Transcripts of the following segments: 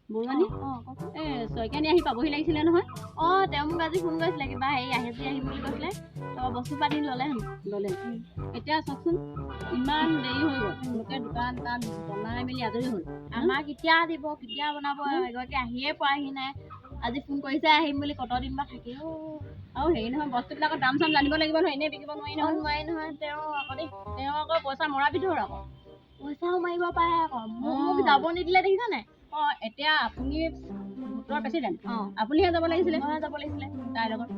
বৰুৱানী। অঁ, কওকচোন। এই শইকীয়ানী আহি পাবহি লাগিছিলে নহয়। অঁ, তেওঁ মোক আজি ফোন কৰিছিলে, কিবা হেৰি আহিছে, আহিম বুলি কৈছিলে। তাৰপৰা বস্তু পাতি ল'লে হেনো। ল'লে। এতিয়া চাওকচোন, ইমান দেৰি হৈ গ'ল, লোকে দোকান তাত বনাই মেলি আজৰি হ'ল। আমাক কেতিয়া দিব, কেতিয়া বনাব? এগৰাকী আহিয়ে পোৱাহি নাই। আজি ফোন কৰিছে আহিম বুলি, কত দিন বা থাকে অ'। আৰু হেৰি নহয়, বস্তুবিলাকৰ দাম চাম জানিব লাগিব নহয়, এনেই বিকিব নোৱাৰি নহয়। নোৱাৰি নহয় তেওঁ আকৌ দেই। তেওঁ আকৌ পইচা মৰা বিধৰ আকৌ। পইচাও মাৰিব পাৰে আকৌ। মোক যাব নিদিলে, দেখিছা নাই? অঁ, এতিয়া আপুনি গোটৰ প্ৰেচিডেণ্ট। অঁ। আপুনিহে যাব লাগিছিলে। মইহে যাব লাগিছিলে। তাইৰ লগত।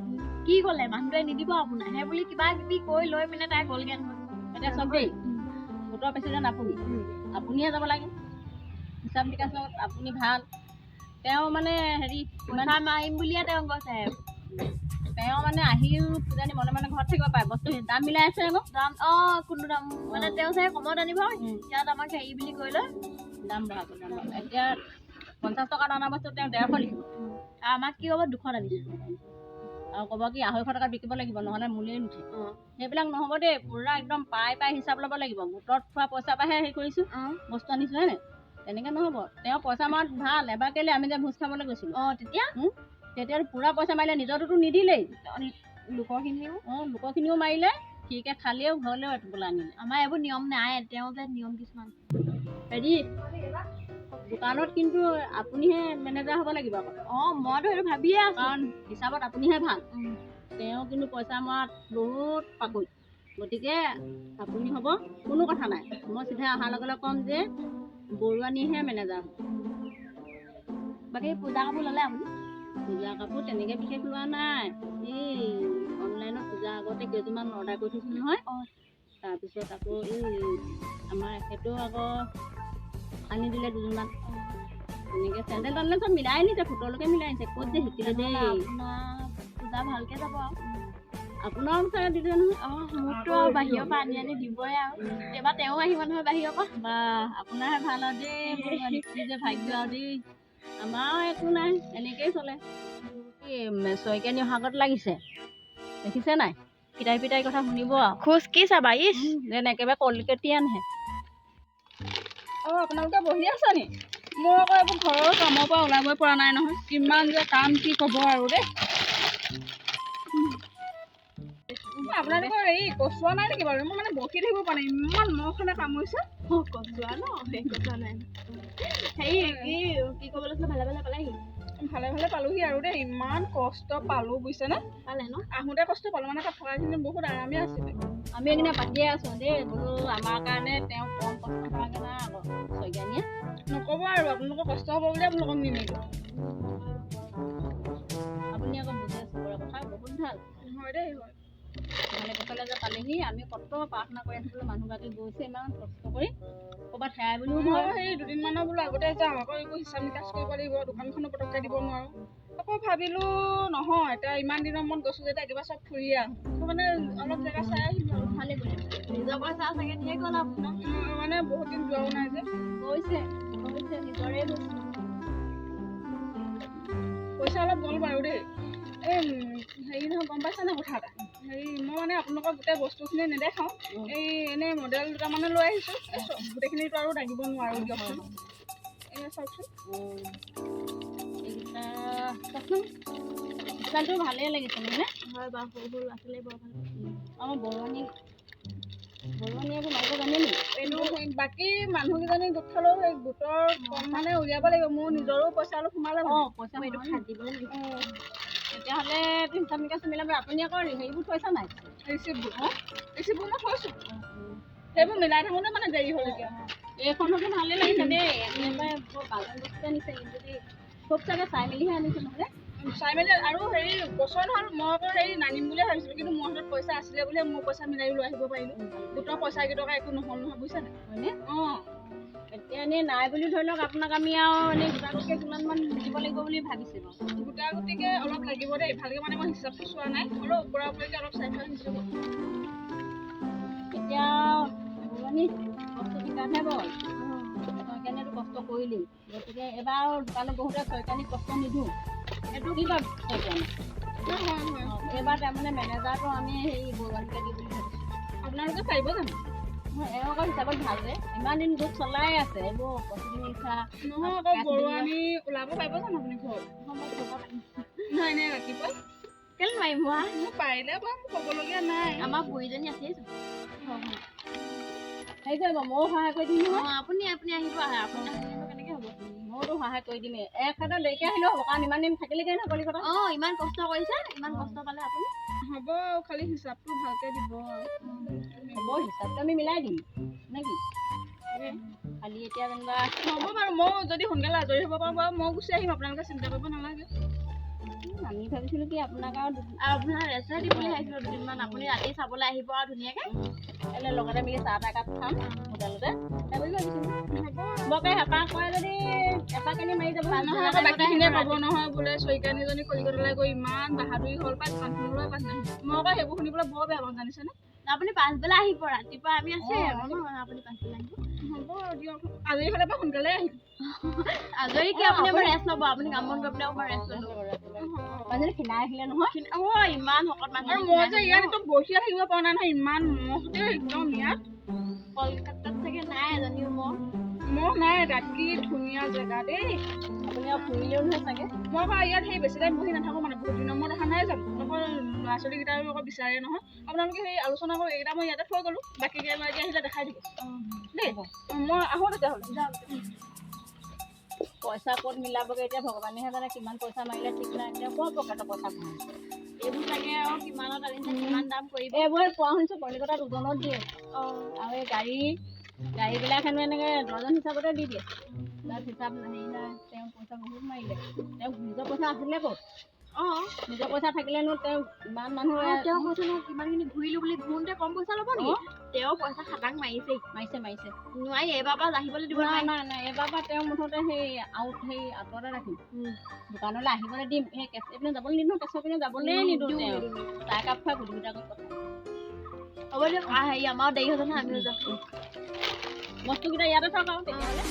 কি ক'লে, মানুহটোৱে নিদিব আপোনাৰ সেই বুলি কিবা কিবি কৈ লৈ পিনে তাই গ'লগৈ নহয়। এতিয়া চাওক দেই, গোটৰ প্ৰেচিডেণ্ট আপুনি, আপুনিহে যাব লাগে। হিচাপ নিকাচ লগত আপুনি ভাল। তেওঁ মানে হেৰি ইমান পইচা মাৰিম বুলিয়ে তেওঁ কৈছে। তেওঁ মানে আহিও কিজানি মনে মনে ঘৰত থাকিব পাৰে, বস্তু দাম মিলাই আছে আকৌ। দাম, অঁ, কোনটো দাম মানে তেওঁ চাগে কমত আনিব, ইয়াত আমাক হেৰি বুলি কৈ লৈ দাম বঢ়াব, দাম বঢ়াব। এতিয়া 50 টকাত অনা বস্তু তেওঁ 150 লিখিব। আৰু আমাক কি ক'ব, 200ত আনিছোঁ। আৰু ক'ব কি 250 টকাত বিকিব লাগিব, নহ'লে মূলেই নুঠে। সেইবিলাক নহ'ব দেই, পূৰা একদম পাই পাই হিচাপ ল'ব লাগিব। গোটত খোৱা পইচা পৰাহে হেৰি কৰিছোঁ, বস্তু আনিছোঁ, হয়নে? তেনেকৈ নহ'ব। তেওঁ পইচা মৰাত ভাল। এবাৰ কেলৈ আমি যে ভোজ খাবলৈ গৈছিলোঁ। অঁ, তেতিয়া। তেতিয়া পূৰা পইচা মাৰিলে, নিজৰটোতো নিদিলেই। লোকৰখিনিও। অঁ, লোকৰখিনিও মাৰিলে, ফ্ৰীকৈ খালেও, ঘৰলৈও এটোপোলা আনিলে। আমাৰ এইবোৰ নিয়ম নাই, তেওঁ যে নিয়ম কিছুমান। হেৰি, দোকানত কিন্তু আপুনিহে মেনেজাৰ হ'ব লাগিব আকৌ। অঁ, মইতো সেইটো ভাবিয়ে আছোঁ। কাৰণ হিচাপত আপুনিহে ভাল। তেওঁ কিন্তু পইচা মৰাত বহুত পাকৈত, গতিকে আপুনি হ'ব, কোনো কথা নাই। মই চিধা অহাৰ লগে লগে ক'ম যে বৰুৱানীহে মেনেজাৰ হ'ব। বাকী পূজা কাপোৰ ল'লে আপুনি? পূজা কাপোৰ তেনেকৈ বিশেষ লোৱা নাই। এই অনলাইনত পূজা আগতে কেইযোৰমান অৰ্ডাৰ কৰি থৈছিলোঁ নহয়। তাৰপিছত আকৌ এই আমাৰ এখেতেও আকৌ আনি দিলে দুযোৰমান। তেনেকৈ চেণ্ডেল তেণ্ডেল চব মিলাই আনিছে, ফুটলৈকে মিলাই আনিছে। ক'ত যে শিকিলে দেই। আপোনাৰ পূজা ভালকৈ যাব আৰু। আপোনাৰো চাগে দিলে নহয়? অঁ, মোকতো আৰু বাহিৰৰ পৰা আনি আনি দিবই আৰু। এইবাৰ তেওঁ আহিব নহয় বাহিৰৰ পৰা। বা, আপোনাৰহে ভাল আৰু দেই বৰুৱানী, কি যে ভাগ্য আৰু দেই। আমাৰো একো নাই, এনেকেই চলে। এই শইকীয়ানী অহা আগত লাগিছে, দেখিছে নাই? পিতাই পিতাই কথা শুনিব আৰু। খোজ কি চাবা, ইছ। যেন একেবাৰে কলিকতীয়ানহে। অঁ, আপোনালোকে বহি আছে নি? মোৰ আকৌ এইবোৰ ঘৰৰ কামৰ পৰা ওলাবই পৰা নাই নহয়। কিমান যে কাম, কি ক'ব আৰু দেই। আপোনালোকৰ হেৰি কচুৱা নাই নেকি বাৰু? মই মানে বহি থাকিব পৰা নাই, ইমান মহখনে কামুৰিছে। কচুৱা ন, সেই কচুৱা নাই। হেৰি, কি কি ক'ব লৈছিলে? ভালে ভালে পালেহি? ভালে ভালে পালোহি আৰু দেই। ইমান কষ্ট পালোঁ, বুজিছেনে? পালে ন? আহোঁতে কষ্ট পালোঁ, মানে তাত থকাখিনি বহুত আৰামেই আছিলে। আমি এইদিনা পাতিয়ে আছোঁ দেই, বোলো আমাৰ কাৰণে তেওঁ কম কষ্ট কৰাগৈ নাই আকৌ শইকীয়ানীয়ে। নক'ব আৰু, আপোনালোকৰ কষ্ট হ'ব বুলি আপোনালোকক নিনিলোঁ। আপুনি আকৌ বুজে চবৰে কথা, বহুত ভাল। হয় দেই, হয়। ভালে কুশলে যে পালেহি, আমি কত প্ৰাৰ্থনা কৰি আছোঁ, বোলো মানুহগৰাকী গৈছে ইমান কষ্ট কৰি, ক'ৰবাত হেৰাই বুলিও মই ভয়। সেই দুদিনমানৰ বোলো আগতে যাওঁ আকৌ, এইবোৰ হিচাপ নিকাচ কৰিব লাগিব, দোকানখনো পটককৈ দিব নোৱাৰোঁ। আকৌ ভাবিলোঁ নহয়, এতিয়া ইমান দিনৰ মূৰত গৈছোঁ যেতিয়া একেবাৰে চব ফুৰিয়ে আহোঁ। মানে অলপ জেগা চাই আহিলোঁ আৰু। ভালে কৰিলে। নিজৰ পইচা চাগে ধেৰ গ'ল আপোনাৰ। মানে বহুত দিন যোৱাও নাই যে। গৈছে গৈছে, নিজৰে গৈছে। পইচা অলপ গ'ল বাৰু দেই। এই হেৰি নহয়, গম পাইছা নাই কথা এটা? হেৰি, মই মানে আপোনালোকক গোটেই বস্তুখিনি নেদেখাওঁ, এই এনেই মডেল দুটামানে লৈ আহিছোঁ। এই গোটেইখিনিতো আৰু দাঙিব নোৱাৰোঁ দিয়কচোন। এই চাওকচোন। এইকেইটা চাওকচোন, ষ্টাইলটো ভালেই লাগিছে নহয়নে? হয় বাৰু, সৰু সৰু ল'ৰা ছোৱালীয়ে বৰ ভাল। আমাৰ বৰুৱানী, বৰুৱানী এইবোৰ মাৰিব জানে নেকি? এইটো বাকী মানুহকেইজনী গোট খালেও সেই গোটৰ কম মানে উলিয়াব লাগিব। মোৰ নিজৰো পইচা অলপ সোমালে মানে। অঁ, পইচা মই এইটো সোমালে। খাটিব লাগিব। তেতিয়াহ'লে এইটো হিচাপ নিকাচ মিলাব। আপুনি আকৌ হেৰিবোৰ থৈছে নাই? ৰিচিপ্টবোৰ? অঁ, ৰিচিপ্টবোৰ মই থৈছোঁ। সেইবোৰ মিলাই থাকোঁতে মানে দেৰি হ'ল এতিয়া। এইখনতো ভালেই লাগিছে দেই, একেবাৰে বৰ বাজন বস্তু আনিছে কিন্তু দেই। খুব চাগে চাই মেলিহে আনিছে নহ'লে। চাই মেলি আৰু হেৰি পচন্দ হ'ল। মই আকৌ হেৰি নানিম বুলিয়ে ভাবিছিলোঁ, কিন্তু মোৰ হাতত পইচা আছিলে বুলিহে মোৰ পইচা মিলাই লৈ আহিব পাৰিলোঁ। গোটৰ পইচা কেইটকা একো নহ'ল নহয়, বুজিছেনে? হয়নে? অঁ। এতিয়া এনেই নাই বুলি ধৰি লওক, আপোনাক আমি আৰু এনেই গোটা গোটিকে কিমানমান দিব লাগিব বুলি ভাবিছে বাৰু? গোটা গুটিকে অলপ লাগিব দেই। ভালকৈ মানে মই হিচাপটো চোৱা নাই, অলপ ওপৰা ওপৰিকৈ অলপ চাই থৈ আহিছোঁ। এতিয়া বৰুৱানী, বস্তু বিকাতহে বল। শইকীয়ানীয়েতো কষ্ট কৰিলেই, গতিকে এবাৰ আৰু দোকানত বহুতে শইকীয়ানীক কষ্ট নিদিওঁ। এইটো কি কয় শইকীয়ানী? হয় হয়। এইবাৰ তাৰমানে মেনেজাৰটো আমি সেই বৰুৱানীকে দি বুলি ভাবিছোঁ। আপোনালোকে পাৰিব জানো? এওঁ আকৌ হিচাপত ভাল যে, ইমান দিন গোট চলাই আছে, এইবোৰ প্ৰচেছিং লিখা। নহয় আকৌ বৰুৱানী ওলাব পাৰিব জানো আপুনি ঘৰত? নহয় এনেই ৰাতিপুৱা। কেলে নোৱাৰিম হোৱা? মোক পাৰিলে বাৰু, মোক ক'বলগীয়া নাই। আমাৰ বুঢ়ীজনী আছেই। হেৰি কৰিব, ময়ো সহায় কৰি দিম নহয়। অঁ, আপুনি আপুনি আহিব, আপুনি নাহিলেনো কেনেকৈ হ'ব? ময়োতো সহায় কৰি দিমেই। এক হাতত দেৰিকৈ আহিলেও হ'ব, কাৰণ ইমান দিন থাকিলেগৈ নহয় কলিকতাত। অঁ, ইমান কষ্ট কৰিছে, ইমান কষ্ট পালে আপুনি। হ'ব, খালি হিচাপটো ভালকৈ দিব আৰু। হ'ব, হিচাপটো আমি মিলাই দিম নে কি? খালি এতিয়া যেনিবা হ'ব বাৰু, ময়ো যদি সোনকালে আজৰি হ'ব পাৰোঁ বাৰু ময়ো গুচি আহিম, আপোনালোকে চিন্তা কৰিব নালাগে। আমি ভাবিছিলোঁ কি আপোনাক আৰু আৰু আপোনাৰ ৰেষ্ট দিম বুলি ভাবিছিলোঁ দুদিনমান, আপুনি ৰাতি চাবলৈ আহিব আৰু ধুনীয়াকৈ। এনে লগতে মিলি চাহ তাহ একাপ খাম হোটেলতে, সেই বুলি ভাবিছিলোঁ। হ'ব। বৰকৈ হেঁপাহ কৰে যদি এপাক এনে মাৰি যাব। নহয় আকৌ বাকীখিনিয়ে ক'ব নহয় বোলে শইকীয়ানীজনী কলিকতালৈ গৈ ইমান বাহাদুৰি হ'ল পাই, দোকানখনলৈ পাত নাহিল। মই আকৌ সেইবোৰ শুনিবলৈ বৰ বেয়া পাওঁ জানিছেনে? আপুনি পাছবেলা আহিব, ৰাতিপুৱা আমি আছে ন, আপুনি পাছবেলা আহিব। হ'ব দিয়ক, আজৰি হ'লে বাৰু সোনকালে আহিম। আজৰি কি, আপুনি আমাৰ ৰেষ্ট ল'ব, আপুনি কাম বন কৰি পেলাই অকণমান ৰেষ্ট ল'ব। মানুহজনী ক্ষীণাই আহিলে নহয়। অঁ, ইমান শকত মানুহ। আৰু মই যে ইয়াত একদম বহিয়ে থাকিব পৰা নাই নহয়, ইমান মহ দেই একদম ইয়াত। কলকাতাত চাগে নাই এজনীও মহ। মহ নাই তাত, কি ধুনীয়া জেগা দেই। আপুনি আৰু ফুৰিলেও নহয় চাগে। মই বাৰু ইয়াত সেই বেছি টাইম বহি নাথাকোঁ, মানে বহুত দিনৰ মূৰত অহা নাই জানো, আকৌ ল'ৰা ছোৱালীকেইটাও আকৌ বিচাৰে নহয়। আপোনালোকে সেই আলোচনা কৰি এইকেইটা মই ইয়াতে থৈ গ'লোঁ, বাকী কেইগৰাকী আহিলে দেখাই দিব দেই। মই আহোঁ তেতিয়াহ'লে। পইচা ক'ত মিলাবগৈ এতিয়া ভগৱানেহে জানে, কিমান পইচা মাৰিলে ঠিক নাই। এতিয়া ক'ৰ পকেটৰ পইচা ভৰাই এইবোৰ চাগে আৰু কিমানত আনিছে, কিমান দাম কৰিব। এইবোৰ কোৱা শুনিছোঁ কলিকতাত ওজনত দিয়ে। অঁ। আৰু এই গাড়ীবিলাক হেনো এনেকৈ ডজন হিচাপতে দি দিয়ে, তাত হিচাপ হেৰি নাই। তেওঁ পইচা বহুত মাৰিলে, তেওঁ নিজৰ পইচা আছিলে ক'ত? অঁ। নিজৰ পইচা থাকিলেনো তেওঁ ইমান মানুহ তেওঁ কৈছে নহয় কিমানখিনি ঘূৰিলোঁ বুলি, ঘূৰোঁতে কম পইচা ল'ব নেকি? তেওঁ পইচা খাটাং মাৰিছেই। মাৰিছে মাৰিছে। নোৱাৰি, এইবাৰ পৰা আহিবলৈ দিব নাই নোৱাৰি। নাই নাই, এইবাৰ পৰা তেওঁ মুঠতে সেই আউট সেই আঁতৰতে ৰাখিম, দোকানলৈ আহিবলৈ দিম। সেই কেঁচ এইপিনে যাবলৈ নিদিওঁ, কেঁচৰ পিনে যাবলৈ নিদিওঁ। তেওঁ চাহ একাপ খুৱাই গুটগুটা কৰি কথা। হ'ব দিয়ক, হেৰি আমাৰো দেৰি হৈছে নহয়, আমিও যাওঁ। বস্তুকেইটা ইয়াতে থওক আৰু তেতিয়াহ'লে।